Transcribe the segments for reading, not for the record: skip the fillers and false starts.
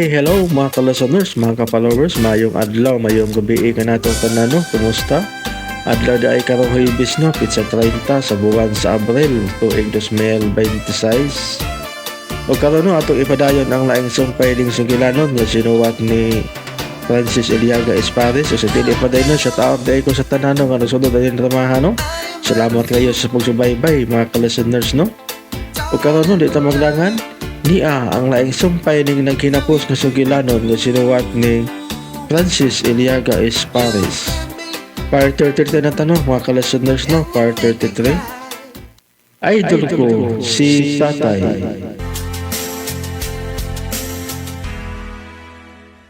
Hi, hello mga ka-listeners, mga ka-followers, mayong adlaw, mayong gabi kanatong tanan no, kumusta? Adlaw di ay karong Huwebes no, pitsa 30 sa buwan sa Abril, tuig 2026. O karon no, atong ipadayon ang laing sumpay ding sugilanon nga sinuwat ni Francis Eliaga Espares. O sa dili padayon no, shout out di ay ko sa tanan no, nga nasunod ay dramahan no. Salamat kayo sa pagsubaybay mga ka-listeners no. O karon no, di ta maglangan, niya ang laing sumpay ning nagkinapos nga sugilanon nga sinuwat ni Francis Eliaga Espares. Part 33 na tanong mga ka-listeners no, part 33. Idol ko si Tatay.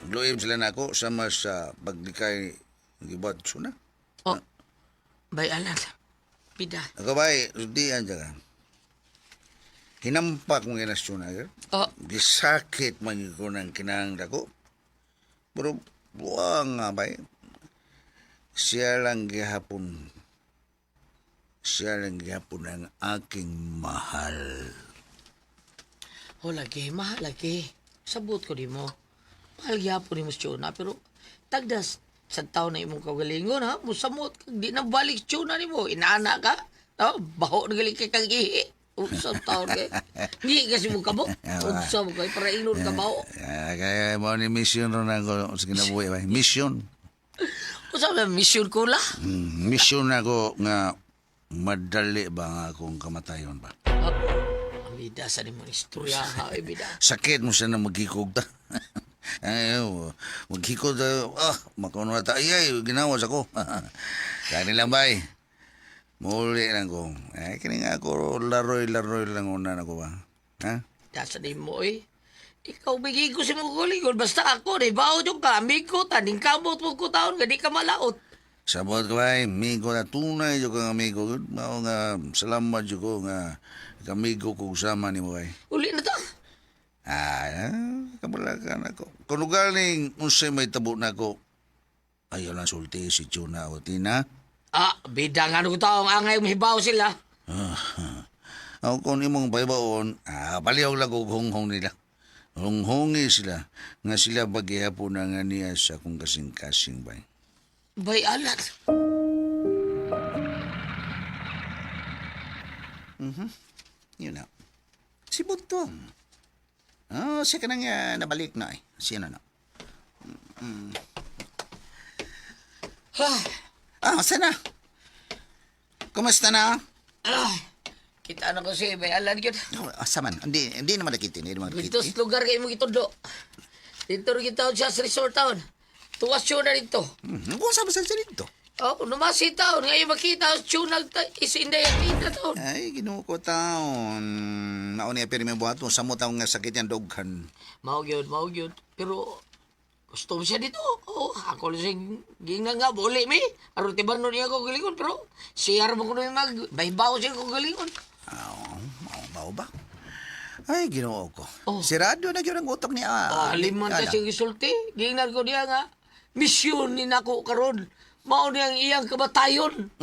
Gluim sila nako sama sa paglikay ng gibuhat suna. Oh, bay alan. Pida. Ako ba, diyan dyan ka. Hinampak mong ginasyon na. Oh, Gisakit man yun ko ng kinang dako. Pero buwang nga ba siya lang gihapon. Siya lang gihapon ang aking mahal. oh lagi, mahal lagi. Sabot ko di mo. Mahal gyapon ni mo si Chona, pero tagdas sa taon na imong kagalingon ha, musamot kag di na balik si Chona nimo. Inaana ka. No, baho na gali kay kag ihi. Unsa taon kay? Di kasi mo kabo. Unsa mo kay para ingon ka baho. Ah, kaya mo ni mission ron ako sa kinabuhi ba? Mission. Unsa man mission ko la? Mission ako nga madali ba nga akong kamatayon ba? Oh, ang bida sa nimo ni istorya ha, ay bida. Sakit mo siya na maghikog ta. Ay, oh, maghikog ta. Ah, makuno ta. Ay, ay, ginawas ako. Kani lang bay. Muli lang ko. Ay, kini nga ako, laroy-laroy lang una na ko ba? Ha? Dasa ni mo eh. Ikaw bigay ko sa mga kuligon. Basta ako, di ba? Yung ka, amigo, taning kamot mo ko taon, nga di ka malaot. Sabot ko bay, migo na tunay yung kang amigo. Mao nga, salamat yung ko nga kamigo ko sama ni mo bay. Uli na ta. Ah, kabalakan ako. Kung galing unsay may tabo na ako, ayaw lang sulti si Chuna o Tina. Ah, bida nga nung taong angay mahibaw sila. Ako kung imong baybaon, paliw lang og honghong nila. Honghongi sila nga sila paghihapon na nga niya sa akong kasing-kasing bay. Bay alat. Yun na. Si Buntong. Oh, siya ka nang nabalik na eh. Siya na na. Ah, Ah, saan na? Kumusta na? ah, kita na ko si Bay alat yun. Oh, asa man? Hindi naman nakita. Hindi naman Dito nakita. sa lugar kayo mo gitundo. Dito rin kita siya sa resort town. Tuwas yun na dito. Kung saan ba siya dito? Oh, numasi taon. Ngayon makita, tsunag ta, isinday ang kita taon. Ay, ginoo ko taon. Nauna niya pirmi buhat mo. Samot ang nga sakit yan doghan. Mao gyud, mao gyud. Pero gusto mo siya dito. Oh, ako lang siyang ginga nga buli mi. Aron tiban nun niya ko galingon pero siyar mo kuno mag bahibaw siya ko galingon. Aw, mao mao ba? Ay, ginoo ko. Oh. Sirado na gyud ang utok ni Ah, liman ta Ala. siya gisulti. Gingnan ko niya nga misyon ni nako karon. Mao niyang iyang kabatayon.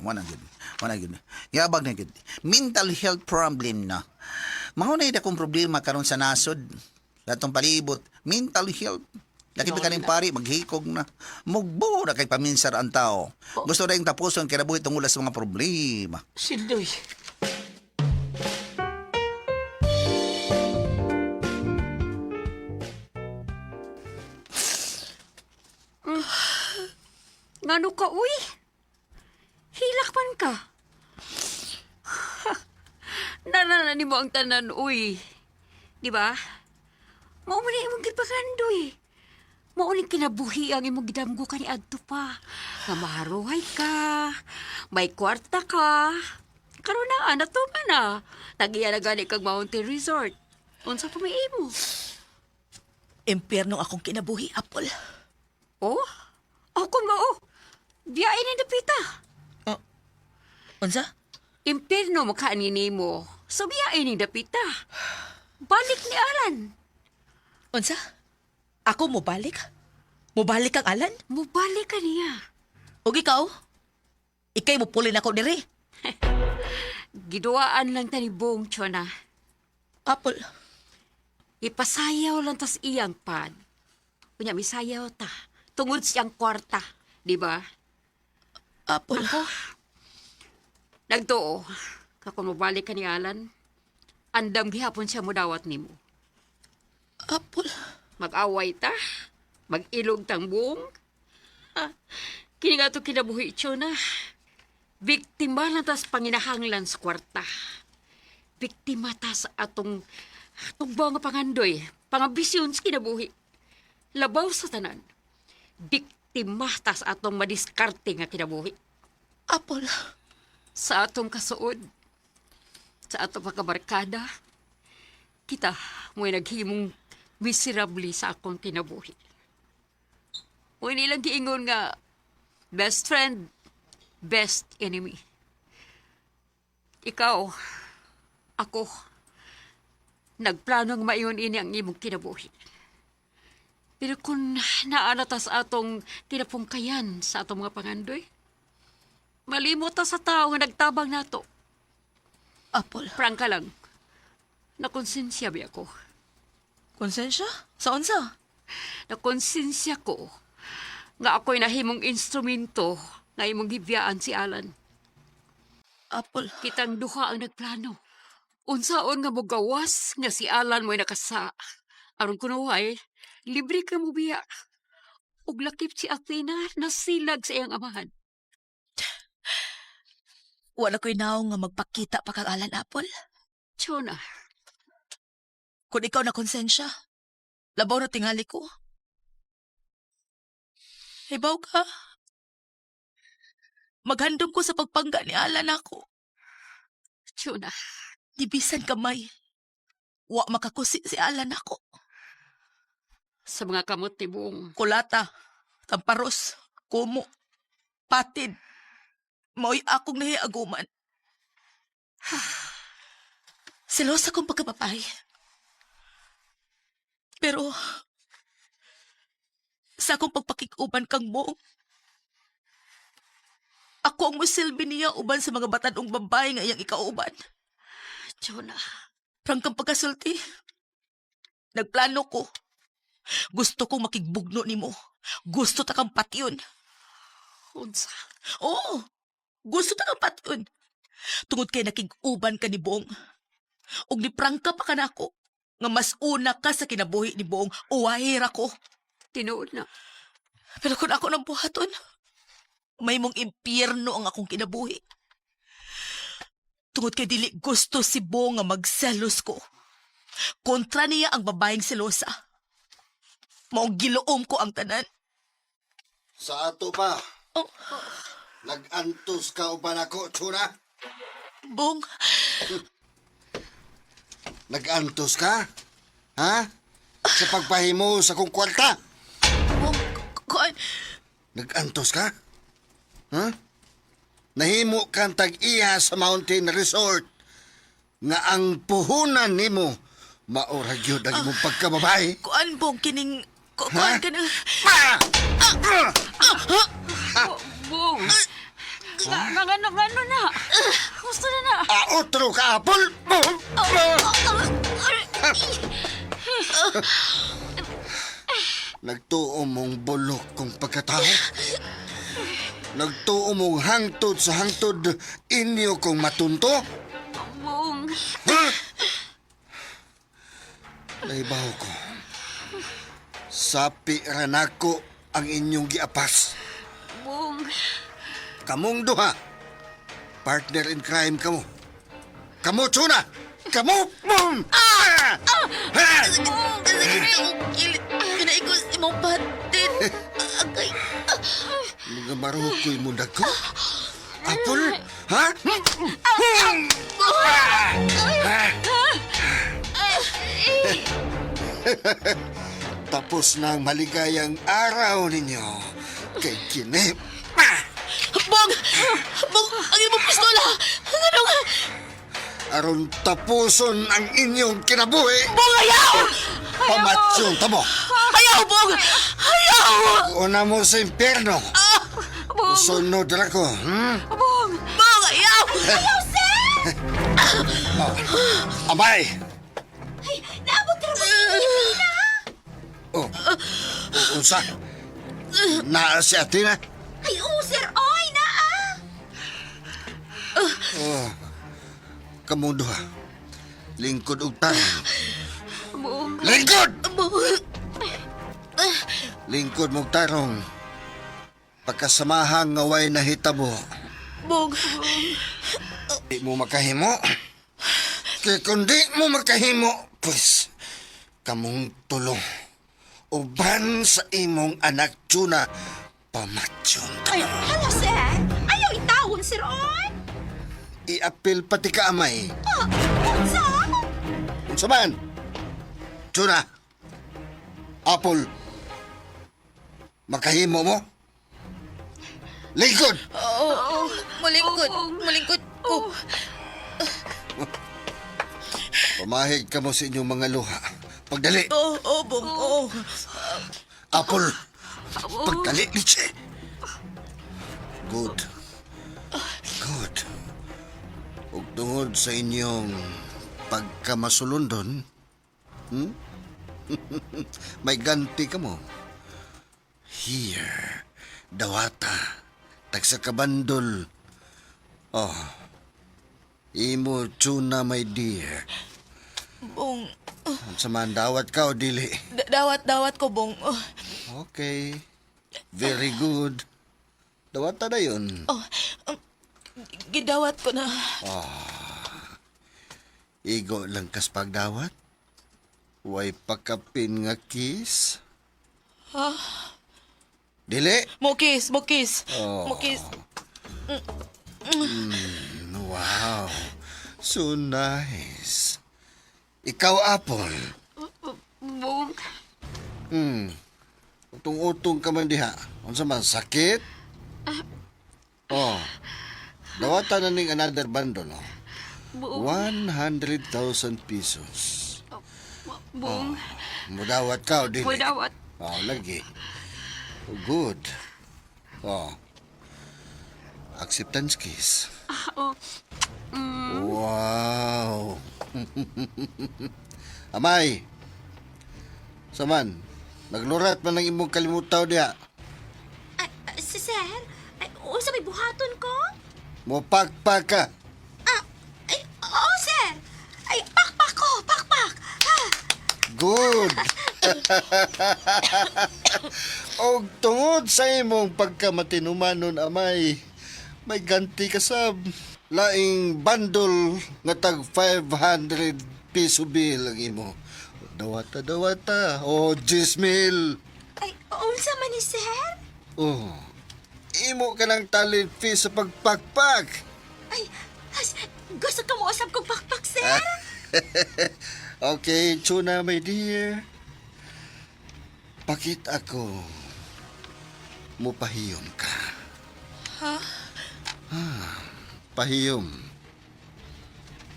Wala gyud. Wala gyud. Yabag na gyud. Mental health problem na. Mao na akong problema karon sa nasod. Sa atong palibot, mental health. Laki pa kaning pari, maghikog na. Mugbo na kay paminsar ang tao. Gusto na yung tapuson kinabuhi tungod sa mga problema. Sindoy. Ngano ka, uy? Hilak man ka. Narananin mo ang tanan, uy. Di ba? Mao man na imong gipagandoy. Mao ning kinabuhi ang imong gidamgo kani adto pa. Nga maharuhay ka, may kwarta ka. Karon na, natuman na. Tagiya na gani kag Mountain Resort. Unsa pa may imo? Impyerno akong kinabuhi, Apple. Oh? Ako mao. Biyain ni dapita. Unsa? Impirno makaani nimo. So biyain ni dapita. Balik ni Alan. Unsa? Ako mobalik? Mobalik ang Alan? Mubalik ka niya. Og ikaw? Ikay mupulin ako diri. Giduaan lang ta ni Bong, Chona. Apple. Ipasayaw lang tas iyang pad. Unya, misayaw ta. Tungod siyang kwarta. Di ba? Apple. Ako, nagtuo. Kakung mabalik ka ni Alan, andam gihapon siya mudawat nimo. Apple. Mag-away ta, mag-ilog tang buong. Ah, kini nga to kinabuhi, Chona. Biktima lang tas panginahanglan sa kwarta. Biktima ta sa atong atong buong nga pangandoy, pangambisyon sa kinabuhi. Labaw sa tanan. Biktima ta sa atong madiskarte nga kinabuhi. Apple. Sa atong kasuod, sa atong pagkabarkada, kita mo'y naghimong miserable sa akong kinabuhi. Mo'y nilang giingon nga best friend, best enemy. Ikaw, ako, nagplano nga mayon ini ang imong kinabuhi. Pero kung naana ta sa atong kinapungkayan sa atong mga pangandoy, malimot ta sa tao nga nagtabang nato. Apple. Prangka lang. Nakonsensya ba ako? Konsensya? Sa unsa? Nakonsensya ko nga ako'y nahimong instrumento nga imong gibiyaan si Alan. Apple. Kitang duha ang nagplano. Unsaon nga mogawas nga si Alan mo'y nakasa. Aron kunuhay, libre ka mo biya. Ug lakip si Athena nasilag sa iyang amahan. Wala ko'y naong nga magpakita pa kang Alan, Apple. Chona, Kung ikaw na konsensya, labaw na tingali ko. Hibaw ka. Maghandom ko sa pagpangga ni Alan ako. Chona, Dibisan kamay. Wa makakusi si Alan ako. sa mga kamot ni Buong, Kulata, tamparos, kumo, patid. Mao'y akong nahiaguman. Selosa kong pagkapapay. Pero, sa akong pagpakikuban kang buong, ako ang musilbi niya uban sa mga batanong babae nga iyang ikauban. Chona, Prangkang pagkasulti. Nagplano ko. Gusto kong makigbugno nimo. Gusto ta kang patyon. unsa? Oo. Gusto ta kang patyon. Tungod kay nakig-uban ka ni Bong. Ug ni prangka pa ka nako nga mas una ka sa kinabuhi ni Bong, uwahira ko. Tinuod na. Pero kung ako nang buhaton, may mong impyerno ang akong kinabuhi. Tungod kay dili gusto si Bong nga magselos ko. Kontra niya ang babaeng selosa. Maong giloom ko ang tanan. Sa ato pa. Oh. Nag-antos ka uban ako, Tsura? Bong, Nag-antos ka? Ha? Sa pagpahimo sa kong kwarta? Bong, kuan, Nag-antos ka? Ha? Nahimo kang tag-iya sa Mountain Resort nga ang puhunan nimo maura gyud ang imong pagkababae. kuan Bong, kining, kuan Ha? kining, Pa! Oh, Bong! Nga, nga, ngano, ngano na? Gusto na na. Ah, otro ka, Apple! Nagtuo mong bulok kong pagkatao. Nagtuo mong hangtod sa hangtod inyo kong matunto. Bong, Ha? Naibaw ko. Sapi ranako ang inyong giapas. Bong, Kamong duha. Partner in crime kamo. Kamo, Tsuna! Kamo! Boom! Ah! Ah! Sakit akong kilit, kinaikos imong patid. Agay, Mga marukoy mo ko. Apple? Ha? Ah! Tapos na ang maligayang araw ninyo kay Kinip. Ah! Bong, Bong, ang imong pistola. Ano nga? Aron tapuson ang inyong kinabuhi. Bong, ayaw! Pamatsyon tamo. Ayaw, Bong! Ayaw! Una mo sa impyerno. Bong, Sunod ra ko. Hmm? Bong! Bong, ayaw! Amay! Naabot ka na ba? Unsa? Naa si Athena? Ay, oo, sir. Oy, naa. Kamong duha. Lingkod og tarong. Bong. Lingkod! Bong. Lingkod mong tarong. Pagkasamahang nga way nahitabo. Bong. Di mo makahimo. Kay kung di mo makahimo, pues, kamong tulong. Uban sa imong anak Tuna, pamatyon ta. Ay, hala, sir. Ayaw itawon, sir. Oy. Iapil pati ka amay. Unsa? Unsa man? Tuna, Apple, makahimo mo? Lingkod! Oo. Mulingkod. Mulingkod ko. Pamahig ka mo sa inyong mga luha. Pagdali, Oo, oo, Bong. Oo. Apple, pagdali, Litsi. Good. Good. Ug tungod sa inyong pagkamasulundon, May ganti ka mo. Here, dawata, tagsa kabandol. Oh, imo tuna, my dear. Bong. Unsa man dawat ka o dili? Dawat, dawat ko, Bong. Oh, Okay. Very good. Dawata na yun. oh, gidawat ko na. Igo lang kas pagdawat. Way pakapin nga kiss. Ha? Dili. Mukis, mukis. Oh. Mukis. Wow. So nice. Ikaw, Apple. Bong. Utong-utong ka man diha. Unsa man, sakit? Oh. Dawatan na ning another bundle, no? Bong. 100,000 pesos. Bong. Mudawat ka o dili? Mudawat. Oh, lagi. Good. Oh. Acceptance kiss. Oh. Wow. Amay. Saman, naglurat man ang imong kalimutaw diha. Ay, si sir. Ay, unsa may buhaton ko? Mopakpak ka. Ah, ay, oo, sir. Ay, pakpak ko, pakpak. Ha? Good. Og tungod sa imong pagkamatinumanon, amay, may ganti ka sab. Laing bandol nga tag 500 piso bill ang imo. Dawata, dawata. Oh, 10 mil. Ay, unsa man ni sir? Oh. Imo ka ng talent fee sa pagpakpak. Ay, as, gusto ka mo usab kong pakpak, sir? Okay, tuna, my dear. Pakit ako. Mupahiyom ka. Ha? Ah, pahiyom.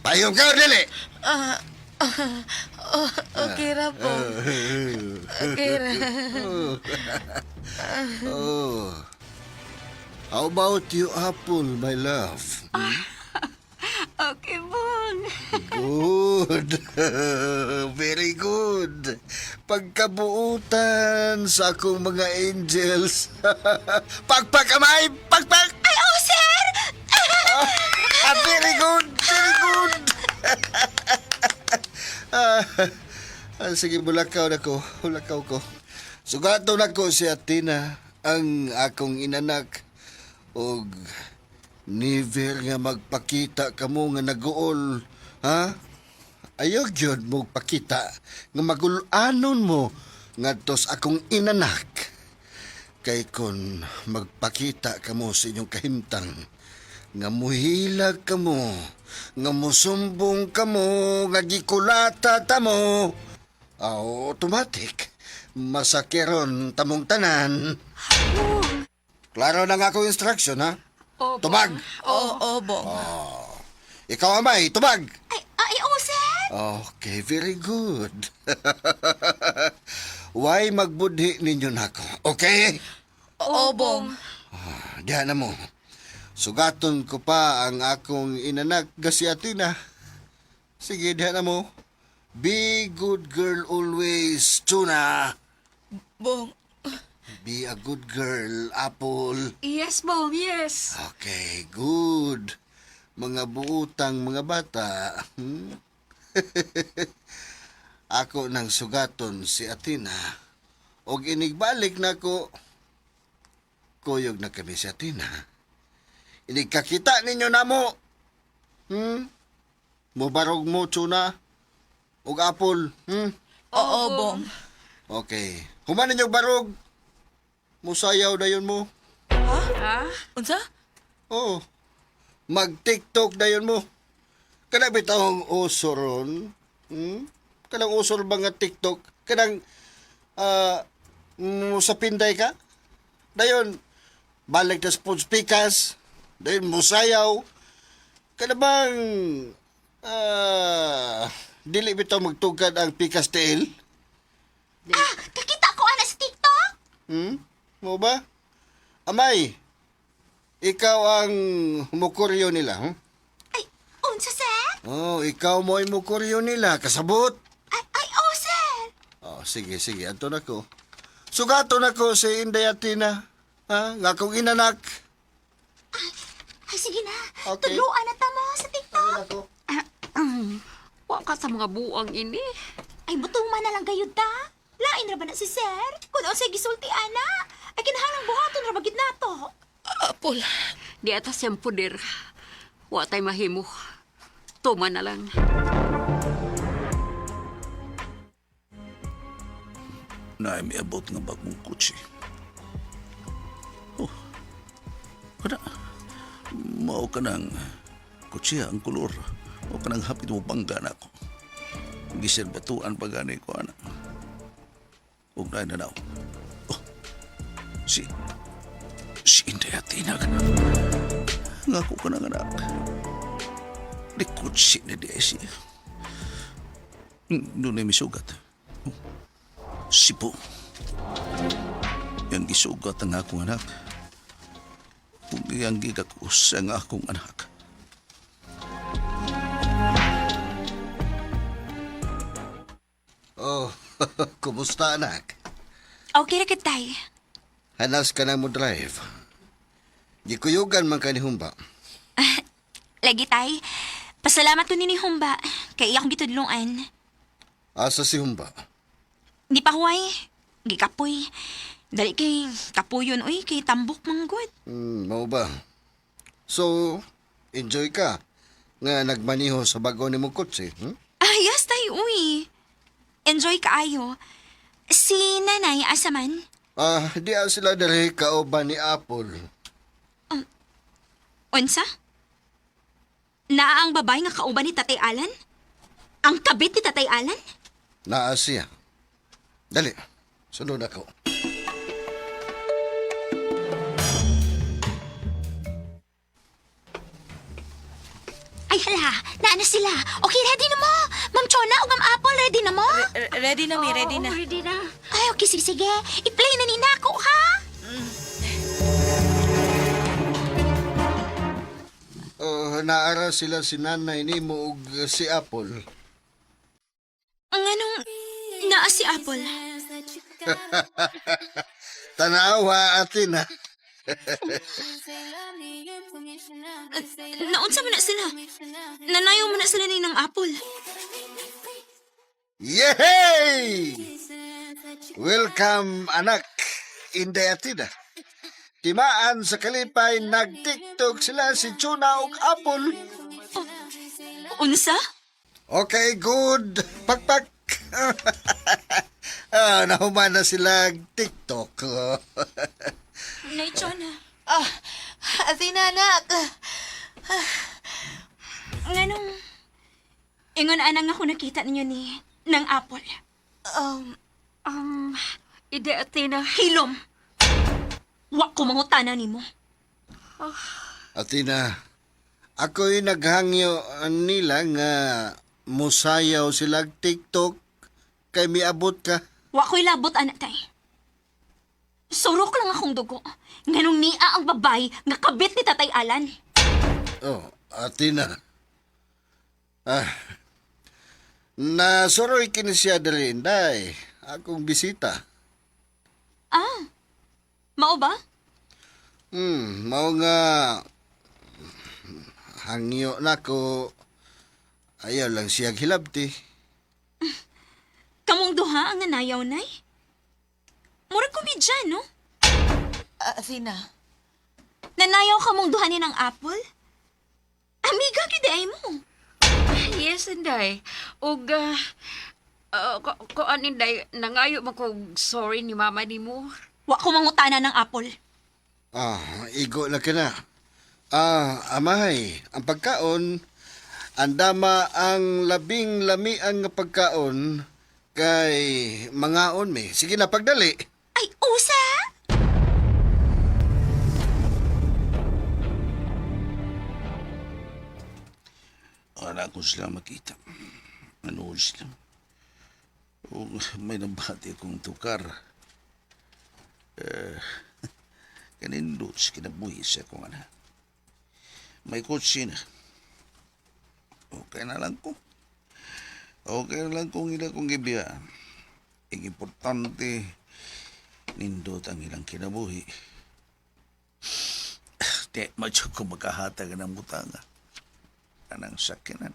Pahiyom ka, dili! Ah, oh, okay ra, Bong. Okay ra. Oh. How about you, Apple, my love? Okay, Bong. Good. Very good. Pagkabuutan sa akong mga angels. Pagpak, amay! Pagpak! Ay, oh, sir! Ah, very good! Very good! ah, ah, sige, bulakaw na ko. Bulakaw ko. Sugato na ko si Athena, ang akong inanak. Og never nga magpakita kamo nga naguol. Ha? Ayaw gyud mo pakita nga magulanon mo ngadto sa akong inanak. Kay kun magpakita kamo sa inyong kahimtang, nga muhilag kamo, nga musumbong kamo, nga gikulata tamo, automatic, masakiron tamong tanan. Klaro na nga akong instruction, ha? Opo. Tubag! Oo, oh, Bong. Ikaw, amay, tubag! Ay, ay, oh, sir! Okay, very good. Why magbudhi ninyo nako? Okay? Oo, Bong. Diyan na mo. Sugaton ko pa ang akong inanak nga si Athena. Sige, diyan na mo. Be good girl always, Tuna. Bong. Be a good girl, Apple. Yes, Bong, yes. Okay, good. Mga buutang mga bata. Ako nang sugaton si Athena. Og inigbalik nako, kuyog na kami si Athena. Inigkakita ninyo namo. Mubarog mo, Chuna. Og Apple. Oo, Bong. Okay. Human ninyo barog. Musayaw na yun mo. Ha? Unsa? Oo. Mag-TikTok na yun mo. Kanang bitawng uso ron. Kanang uso ba nga TikTok? Kanang sa pinday ka? Dayon, balik na sa pikas. Dayon, musayaw. Kana bang dili bitaw magtugad ang pikas tiil? Ah, kakita ko ana sa TikTok. Mo ba? Amay, ikaw ang mukuryo nila, Ay, unsa sir? Oh, ikaw mo ay mukuryo nila, kasabot. Ay, ay, oh sir. Oh, sige, sige, ato na ko. Sugato na ko si Inday Atina. Ha? Nga akong inanak. Ay, sige na. Okay. Tudloan na ta mo sa TikTok. Ako. Wa ka sa mga buang ini. Ay, butuma na lang gayud ta. Lain ra ba na si sir? Kung unsay gisulti ana. Ay, kinahanglang buhaton ra ba gid nato. Apple. Di atas siyang puder. Wa tay mahimo. Tuma na lang. Na miabot nga bagong kutsi. Oh, kana, mao ka ng kutsi ang kolor. Mao ka ng hapit mo bangga na ako. Giserbatuan pa gani ko, anak. Huwag na nanaw. Oh, si Inday Atinag. Nga ko ka ng anak. Di kutsi ni di siya. Doon ay misugat. Oh, sipo. Yang gisugat ang akong anak. Kung iyang gigakus ang akong anak. Oh, kumusta anak? Okay ra gid tay. Hanas ka na mo drive. Gikuyugan man ka ni Humba. Lagi tay. Pasalamat ko ni Humba kay iya akong gitudloan. Asa si Humba? Di pa huway. Gikapoy. Dali kay kapuyon uy kay tambok manggod. Mao ba? So, enjoy ka nga nagmaniho sa bago ni mong kotse. Ah, yes tay uy. Enjoy kaayo. Si nanay asa man? Ah, di sila diri kauban ni Apple. Unsa? Naa ang babae nga kauban ni Tatay Alan? Ang kabit ni Tatay Alan? Naa siya. Dali, sunod ako. Ay hala, naa na sila. Okay, ready na mo. Ma'am Chona o Ma'am Apple, ready na mo? Ready na, mi. Ready na. Oo, ready na. Ay, okay, sige, sige. I-play na ni Nako, ha? Oh, naara sila si nanay nimo ug si Apple. Ang anong naa si Apple? Tanawa atin ha. Naunsa man na sila? Nanayaw man na sila ni ng Apple. Yehey! Welcome anak, Inday Atina. Timaan sa kalipay, nag-TikTok sila si Chuna ug Apple. Unsa? Okay, good. Pakpak. Nahuman na sila TikTok. Nay Chona. Ah, Athena, anak. Nganong ingon anang ako nakita ninyo ni ng Apple. Ide Athena. Hilom. Wa ko mangutana nimo. Atina, ako'y naghangyo nila nga musayaw sila TikTok kay miabot ka. Wa ko'y labot anak tay. Surok lang akong dugo. Nganong niya ang babay nga kabit ni Tatay Alan. Oh, Atina. Ah, nasuroy kini siya diri, Inday. Akong bisita. Ah. Mao ba? Mao nga hangyo nako ayaw lang siya hilabti. Kamong duha ang nanayaw, nay? Murag komedya, no? Athena, Nanayaw kamong duha ni ng apple? Amiga, gyud ay mo. Yes, Inday. Ug, kuan, Inday, nangayo man kog sorry ni mama nimo. Wa ko mangutana ng apple. Ah, igo na ka na. Ah, amahay, ang pagkaon, andama ang labing lamian nga pagkaon kay mangaon mi. Sige na, pagdali. Ay, usa! Wala ko sila makita. Manood sila. O, may nabati akong tukar. Eh, kanindot sa kinabuhi sa akong anak. May kotse na. Okay na lang ko. Okay na lang kung ila kong gibiyaan. Ang importante, nindot ang ilang kinabuhi. Di, madyo ko makahatag ng butanga anang sakinan.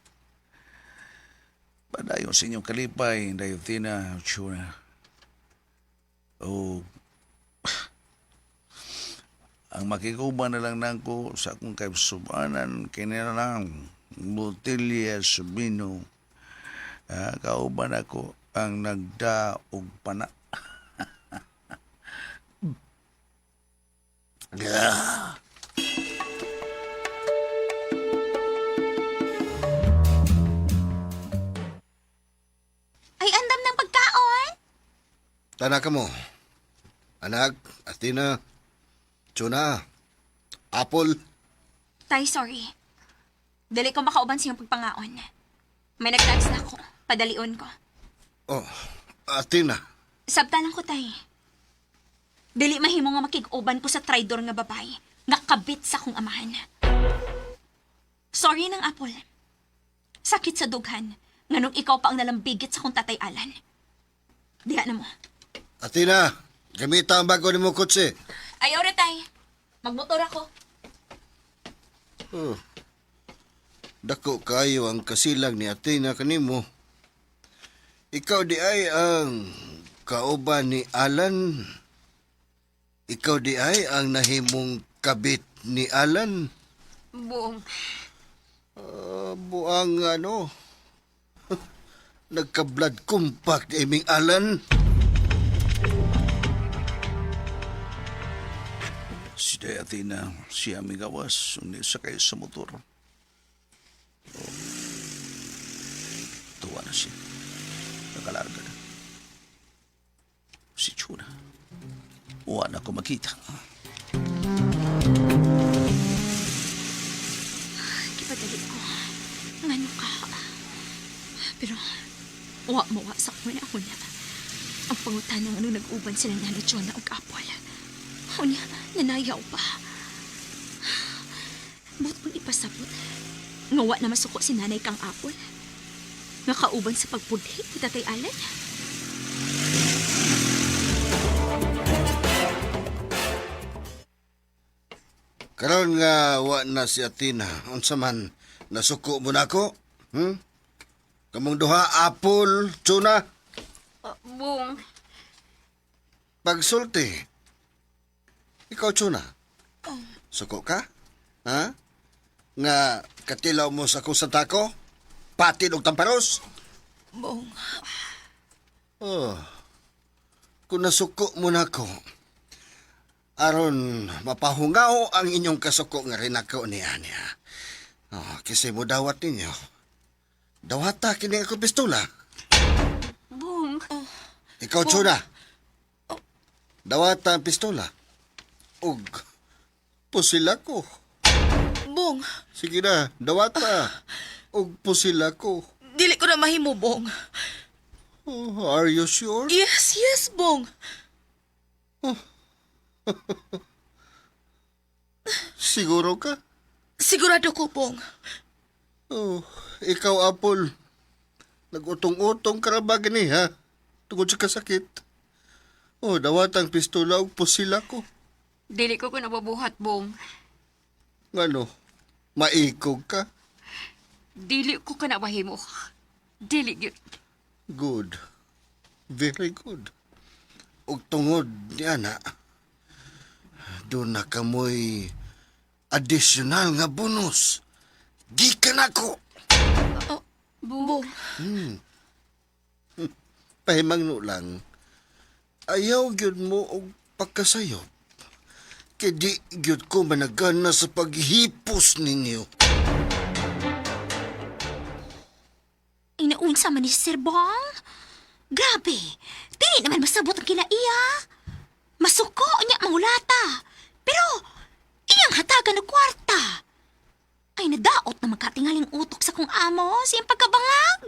Padayon sa inyong kalipay, Dayotina, Chuna. O, ang makikuba na lang nako sa akong kaibsubanan, kinilang botilya sa bino. Ah, kauban ako ang nagdaog pana. Ah. Ay, andam ng pagkaon! Tana ka mo. Anak, Athena, Chuna, Apple. Tay, sorry. Dali ko makauban sa iyong pagpangaon. May nag-text na ako. Padalion ko. Oh, Athena. Sabta lang ko, tay. Dili mahimo nga makig-uban ko sa traidor nga babae nga kabit sa akong amahan. Sorry ng Apple. Sakit sa dughan nganong ikaw pa ang nalambigit sa akong tatay Alan. Diha na mo. Athena, gamita ang bago nimo kotse. Ayaw ra, tay. Magmotor ako. Oh. Dako kayo ang kasilang ni Athena kanimo. Ikaw di ay ang kauban ni Alan. Ikaw di ay ang nahimong kabit ni Alan. Buong, Ah, buang ano. Nagka-blood compact iming Alan. Si Dayatina, siya migawas, undi sakay sa motor. Oh. Tuwa na siya. Nakalarga na. Si Chuna. Uwa na ko makita. Kipadali ko. Ngano ka? Pero, wa mo wa sa akong na. Ang pangutana nga nung nag-uban sila na ni Jonah ug Apple. Unya, nanayaw pa. But pag ipasabot, nga wa na masuko si nanay kang Apple. Nga kauban sa pagpudhi ni Tatay Alan. Karon nga wa na si Athena, unsa man nasuko mo nako? Kamong duha Apple, Chuna, buong, pagsulti. Ikaw Chuna. Suko ka? Ha? Nga katilaw mo sa akong santako? Patin og tamparos? Bong, Oh. Kung nasuko mo nako, aron mapahungaw ang inyong kasuko nga rin ako niya niya. Oh, kasi mo dawat ninyo. Dawata kini ako pistola. buong, Ikaw, Chuna. Dawata ang pistola. Ug, pusila ko. Bong, Sige na, dawata. Ug pusila ko. dili ko na mahimo, Bong. Oh, are you sure? Yes, yes, Bong. Siguro ka? Sigurado ko, Bong. Oh, ikaw, Apple. Nag-utong-utong ka ra ba gani, ha? Tungod sa kasakit. Oh, dawat ang pistola ug pusila ko. Dili ko ko nababuhat, Bong. Ngano? Maikog ka? Dili ko ka nabahimo. Dili gyud. Good. Very good. Ug tungod ni ana, doon na kamoy additional nga bonus. Gikan ako. Bong. Pahimangno lang. Ayaw gyud mo og pagkasayop. Kay di gyud ko managana sa paghipos ninyo. Inaunsa man ni Sir Bong? Grabe, dili naman masabot ang kinaiya. Masuko niya mangulata. Pero, iyang hatagan og kwarta. Ay nadaot na magkatingaling utok sa kong amo sa iyang pagkabangag.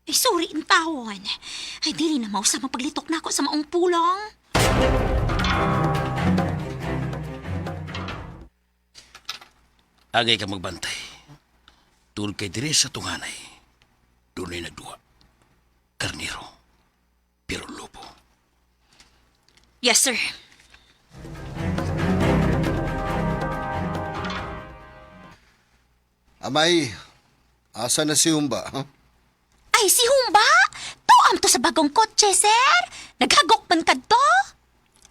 Ay sorry in tawon. Ay dili na mausap ang paglitok nako sa maong pulong. Agay ka magbantay. Tulad kay dire sa tunganay. Dunay nagduha. Karniro. Pero lobo. Yes, sir. Amay, asa na si Humba? Huh? Ay, si Humba! Tuam to sa bagong kotse, sir! Naghagok man kadto!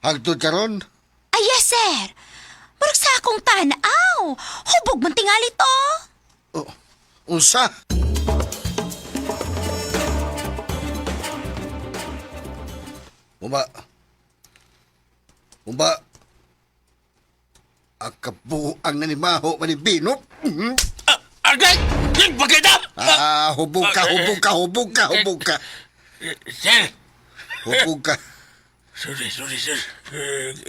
Hagtod karon? Ay, yes, sir! Murag sa akong tanaw! Hubog man tingali to! Oh, unsa? Humba. Humba. Akabuang nanimaho manibinop. Mhm. Agay! Yung bagay na! Ah, hubog ka, hubog ka, hubog ka, hubog ka. Sir! Hubog ka. Sorry, sorry, sir.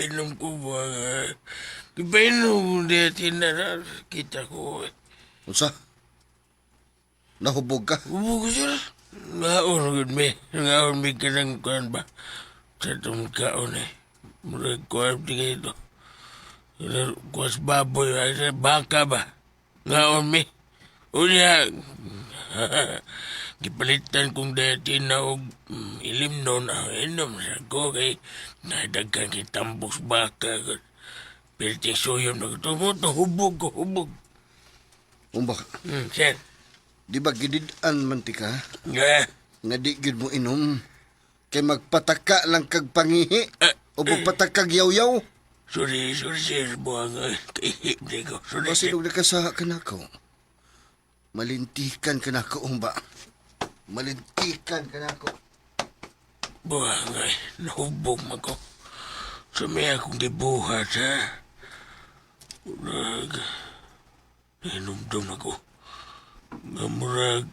Inom ko ba? Ibainom ko na kita ko. Unsa? Nahubog ka? Ubo ko, sir. Ngaon, gud me. Ngaon, may kanang kuan ba? Sa itong kaon eh. Murag kuan di kayo ito. Kuas baboy, ay, sir, baka ba? Ngaon, me. Unya, gipalitan kong dati na og ilim noon, inom sa ko kay nadagkan kay tambok sa baka. Pero suyon na ito mo, hubog ko, hubog. Humba. Sir. Di ba gidid-an man ti ka? Nga. Nga di gyud mo inom. Kay magpataka lang kag pangihi. O magpatakag yaw-yaw. Sorry, sorry, sir. Buang, kaihip di ko. Sorry, sir. Basilog na kasaha ka na ko. Malintikan ka na ko, humba. Malintikan ka na ko. Buang, ay, nahubog man ko. Sa may akong gibuhat, ha? Murag, hinumdum ako. Nga murag,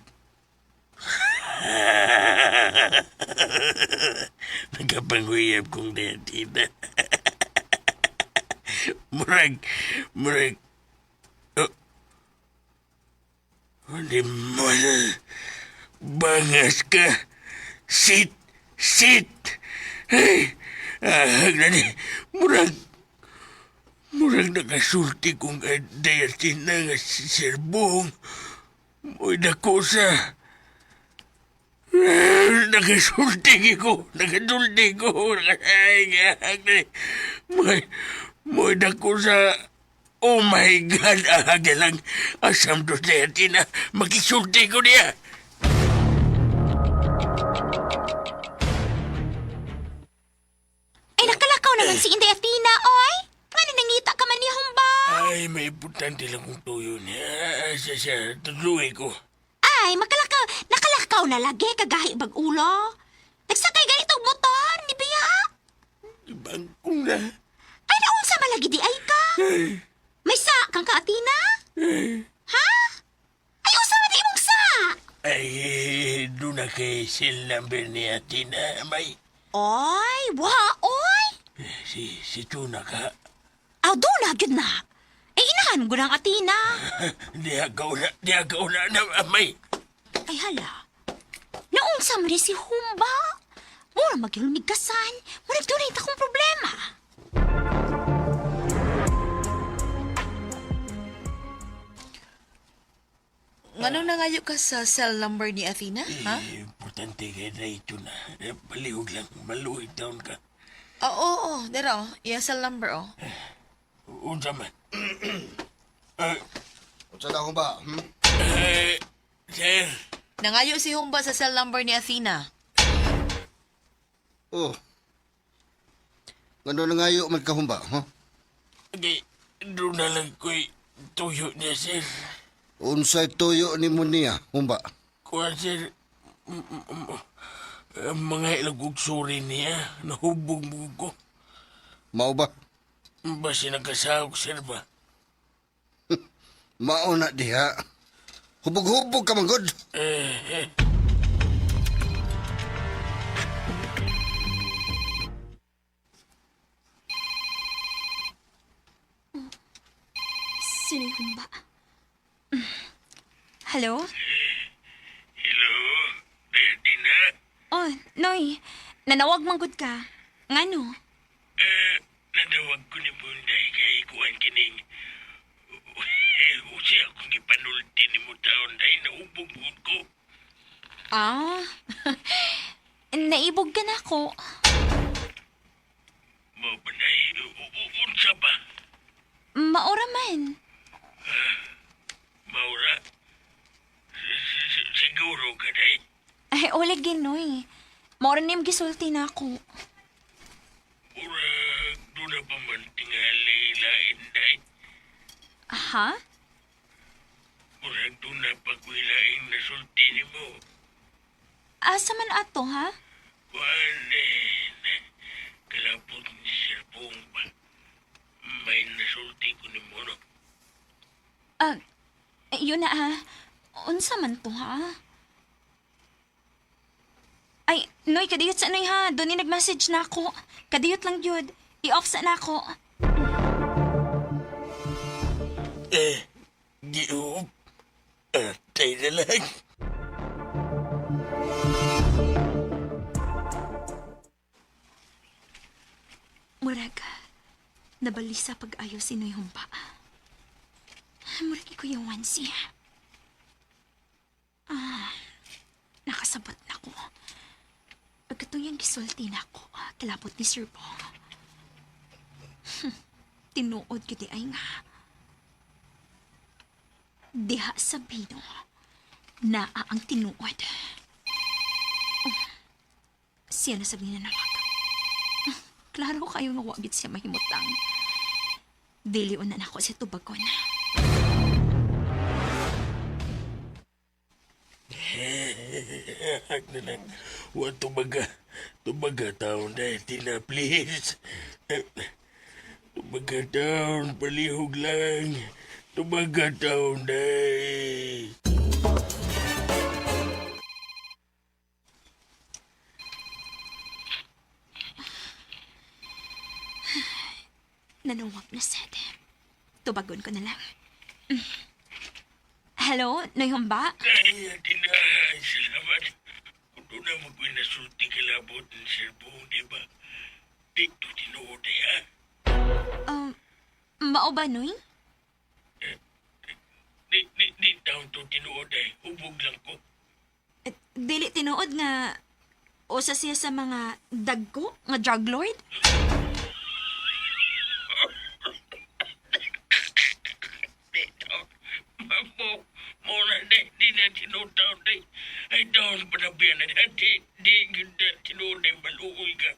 nagkapanguyab kong dentita. Murag, murag, oh, animal, bangas ka, sit, sit, hey, ah, gani, murag, murag nakasulti kong dayatin na nga si Sir Bong, mo'y dako sa, nakasulti ko, nakasulti ko, ay, gani, mo'y, mo'y dako sa, oh my God, ah, lang, asam to na, makisulti ko niya. Ay, nakalakaw naman si Inday Athena, oy! Nga nangita ka man ni Humba? Ay, may importante lang kong tuyo niya. Siya, siya, tuloy ko. Ay, makalakaw, nakalakaw na lagi, kagahi bag ulo. Nagsakay ganitong motor, ni Bia. Ibangkong na. Ay, naunsa malagi di ay ka. May sa kang ka, Athena? Ha? Ay, unsa man di imong sa? Ay, doon na kay cell number ni Atina. May, Oy, wa, oy! si Tuna ka. Aw, doon na, gyud na. Ay, inahan mo ang Athena. Di ako na na, may. Ay, hala. Naunsa man ni si Humba? Mura magyulmigasan. Mura doon akong problema. Ngano nangayo ka sa cell number ni Athena, ha? Eh, importante kay na ito na. Eh, palihog lang, maluhig taon ka. Oo, oh, oo, dira oh. Iya cell number oh. Unsa man? Unsa na humba? Hmm? Eh, sir. Nangayo si Humba sa cell number ni Athena. Oh. Ngano nangayo man ka humba, ha? Okay, doon na lang ko'y tuyo niya, sir. Unsay tuyo nimo niya, humba? Kuha, sir. Ang mga ilang kong suri niya, nahubog mo ko. Mao ba? Basta nagkasahog, sir ba? Mao na diha. Hubog-hubog ka man gud. Eh, eh. Sino yung humba? Hello? Hello, Dina. Oh, Noy. Nanawag man gud ka. Ngano? Eh, nadawag ko ni Bunday kay kuhan kining. Eh, usi akong gipanulti ni mo taon dahil naubog mo ko. Ah. Naibog ka na ako. Mo ba day, unsa ba? Maura man. Maura? Siguro ka day? Ay, ulig ginoy. Maura niyang gisulti na ako. Murag, doon na pa man tingali lain day. Ha? Murag doon na pa ko'y laing nasulti ni mo. Asa man ato, ha? Kuhan eh, kalapot ni Sir Bong ba? May nasulti ko ni mo, no? Ah, yun na ah. Unsa man to, ha? Ay, Noy, kadiyot sa Noy, ha? Doon ni nag-message na ako. Kadiyot lang yun. I-off sa na ako. Eh, giup. Atay na lang. Murag, nabalisa pag-ayo si Noy Humpa. Murag ikuyawan siya. Ah, nakasabot na ko. Pagkatuyang gisulti na ako, kilabot ni Sir Bong. Tinuod gid ay nga. Diha sa bino, naa ang tinuod. Oh, siya na sabi na nawag. Klaro kayo nga wagit siya mahimutang. Dili na nako siya tubagon. Hak na lang. Wa tumaga. Tumaga taon na. Tina, please. Tumaga taon. Palihog lang. Tumaga taon na. Nanuwag na sad. Tubagon ko na lang. Hello, Noyhomba? Ay, Tina, salamat. Kung doon na mo ko'y nasulti kalabot ni Sir Bong, di ba? Dito tinuod eh, ha? Mao ba, Noy? Di taon to tinuod eh. Hubog lang ko. Eh, dili tinuod nga usa siya sa mga dagko nga drug lord? Di taon. Mo, mo na, di na tinuod taon, di. Ay, taon panabiyan na. Di, ganda tinuod ay maluoy ka.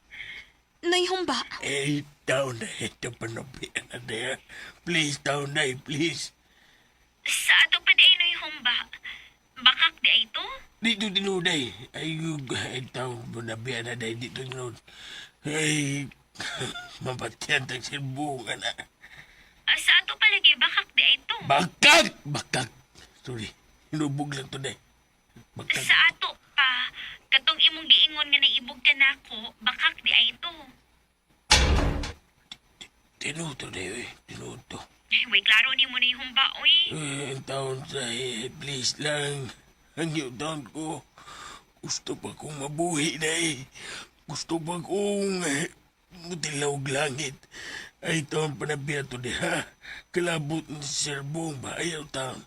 Noyhomba? Eh, taon na, ito panabiyan na, di, ha? Please, taon na, eh, please. Sa ato pa di ay Noyhomba? Bakak di ay to? Dito tinuod ay. Ay, ay, taon panabiyan na, di, dito tinuod. Ay, mapatyan tag sirbungan na. Sa ato palagi bakak di ay to? Bakak! Bakak! Sorry, hinubog lang to, day. Bakak. Sa ato pa, katong imong giingon nga naibog ka nako, bakak di ay to. Tinuod to, day, eh. Tinuod to. Way klaro ni mo ni humba, oy. Eh, ang taon sa eh, please lang. Ang iyong taon ko. Gusto pa kong mabuhi na eh. Gusto pa kong eh, mutilaw og langit. Ay taon pa na biya to di ha. Kalabot ni Sir Bong ba? Ayaw taon.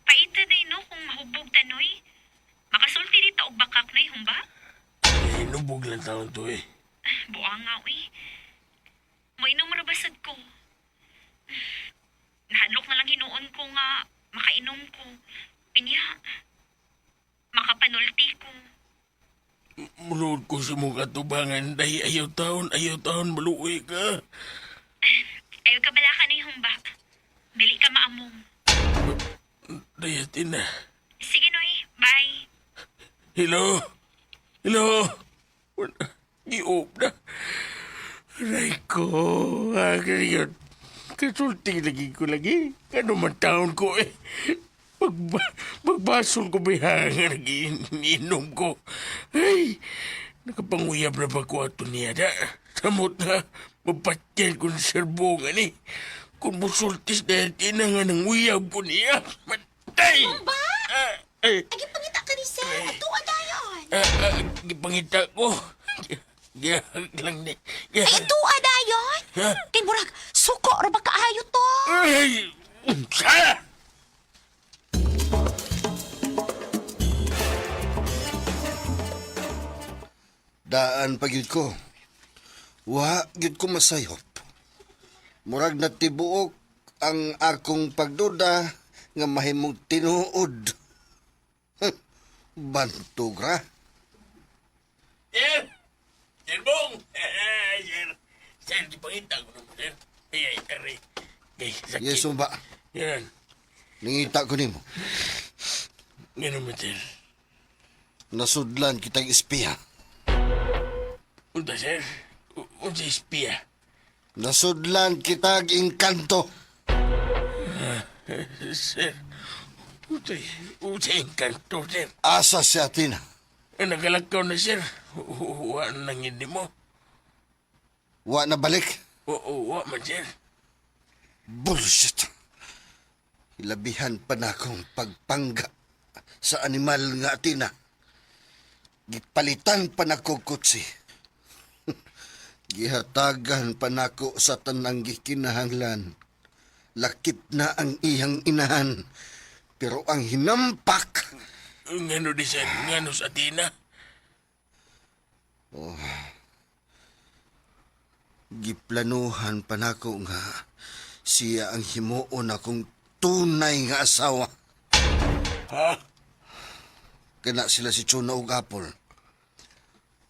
Paita day no kung mahubog tanoy. Makasulti dito og bakak noy humba. Eh, nubog lang taon to eh. Buang nga, uy. Moinom ra basad ko. Nahadlok na lang hinuon ko nga makainom ko. Pinya, makapanulti ko. Muluod ko sa mong katubangan. Dahil ayaw taon, maluwi ka. Ayaw ka bala ka na humba. Dili ka maamong. Dahil Athena. Sige, Noy. Bye. Hello? Hello? Giop na. Aray ko. Akin yun. Kasulti lagi ko lagi. Ano man taon ko eh. Magbasol ko bihangan lagi ininom ko. Ay, nakapanguyab na ba ko ato niya da? Samot na, mapatyan ko ng serbongan eh. Kung musultis na yan, nga ng uyab ko niya. Matay! Ba? Ah, ay. Agi pangita ka ni sir. Atua dayon. Gipangita ko. Gihag lang ni. Ay, atua dayon. Ha? Kay murag, suko ra ba kaayo to? Ay! Unsa! Daan pa gyud ko. Wa gyud ko masayop. Murag natibuok ang akong pagduda nga mahimong tinuod. Huh, bantog ra. Sir! Sir Bong! Sir! Sir, gipangita ko naman, sir. Ay, ay, aray. Ay, sakit. Yes, ba? Yan. Nangita ko nimo. Ganun mo, sir. Nasudlan kitang espiya. Unta, sir. Unta espiya. Nasudlan kitag engkanto. Sir. Unta, unta engkanto, sir. Asa si Athena. Nagalakaw na, sir. Wa nang hindi mo. Wa na balik. Oo, wa man, sir. Bullshit. Ilabihan pa na akong pagpangga sa animal nga Athena. Gipalitan pa na ko kutsi. Gihatagan pa nako sa tanang gikinahanglan. Lakip na ang iyang inahan. Pero ang hinampak, Ngano di sir, ngano sa Athena? giplanuhan pa nako nga siya ang himuon akong tunay nga asawa. Ha? Kana sila si Chuna ug Apple.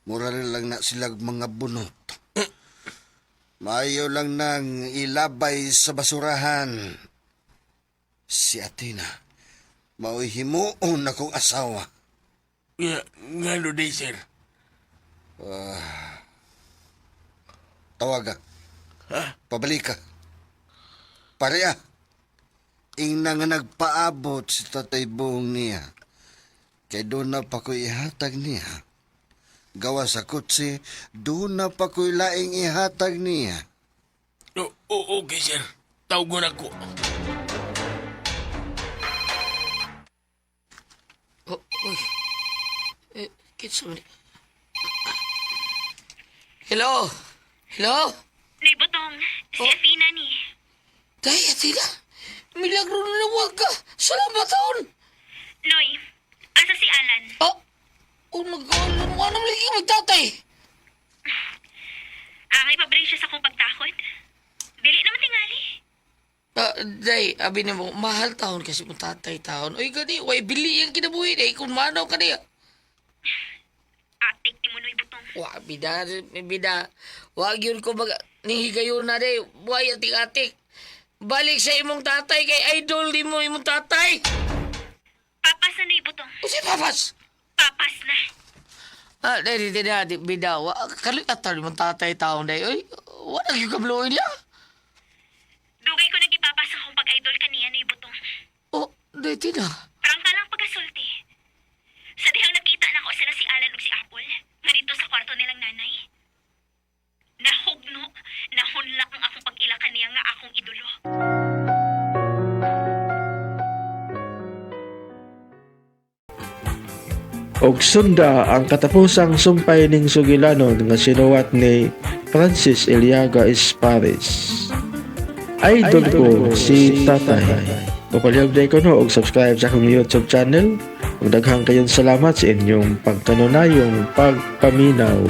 Mura rin lang na sila mga bunot. Maayo lang nang ilabay sa basurahan. Si Athena, mao'y himuon akong asawa. Nga, ngano di sir? Tawaga. Ha? Pabalik ka. Pareha. Ingna nga nagpaabot si Tatay Buong niya. Kay doon na pa ko'y ihatag niya. Gawa sa kutsi, doon na pa ko'y laing ihatag niya. O, okay sir. Tawagon ako. Oh, uy. Eh, kinsa man ni? Hello? Hello? Nay Butong, si Athena ni. Day, Athena. Milagro na nawag ka. Salamat taon. Noy, asa si Alan? Oh, oh, nag-alon. Ano lagi magtatay? Angay pabring siya sa akong pagtakot. Dili naman tingali. Ah, day, abi nimo, mahal taon kasi mong tatay taon. Uy, gani, way bili ang kinabuhi day kung manaw ka niya. Atik ni mo, Noy Butong. Wa, bida, bida. Wag yun ko mag... Nihigayon na day. Buhay atik-atik. Balik sa imong tatay kay idol ni mo imong tatay. Papas na, Noy Butong. O si papas. Papas na. Ah, day, day, day, day, bida. Wa, kalit atal imong tatay taon day. Uy, wala gyud kabluoy niya. Dugay ko nagipapas akong pag-idol kaniya, Noy Butong. Oh, day, tina. Prangka lang pagkasulti. Sa dihang nakita na ko sila si Alan ug si Apple, nga dito sa kwarto nilang nanay. Nahugno, nahunlak ang akong pag-ila kaniya nga akong idolo. Og sunda ang katapusang sumpay ning sugilanon nga sinuwat ni Francis Eliaga Espares. Idol ko si Tatay. Mapalihog ko no og subscribe sa akong YouTube channel. Ug daghang kayong salamat sa inyong pagkanunayong pagpaminaw.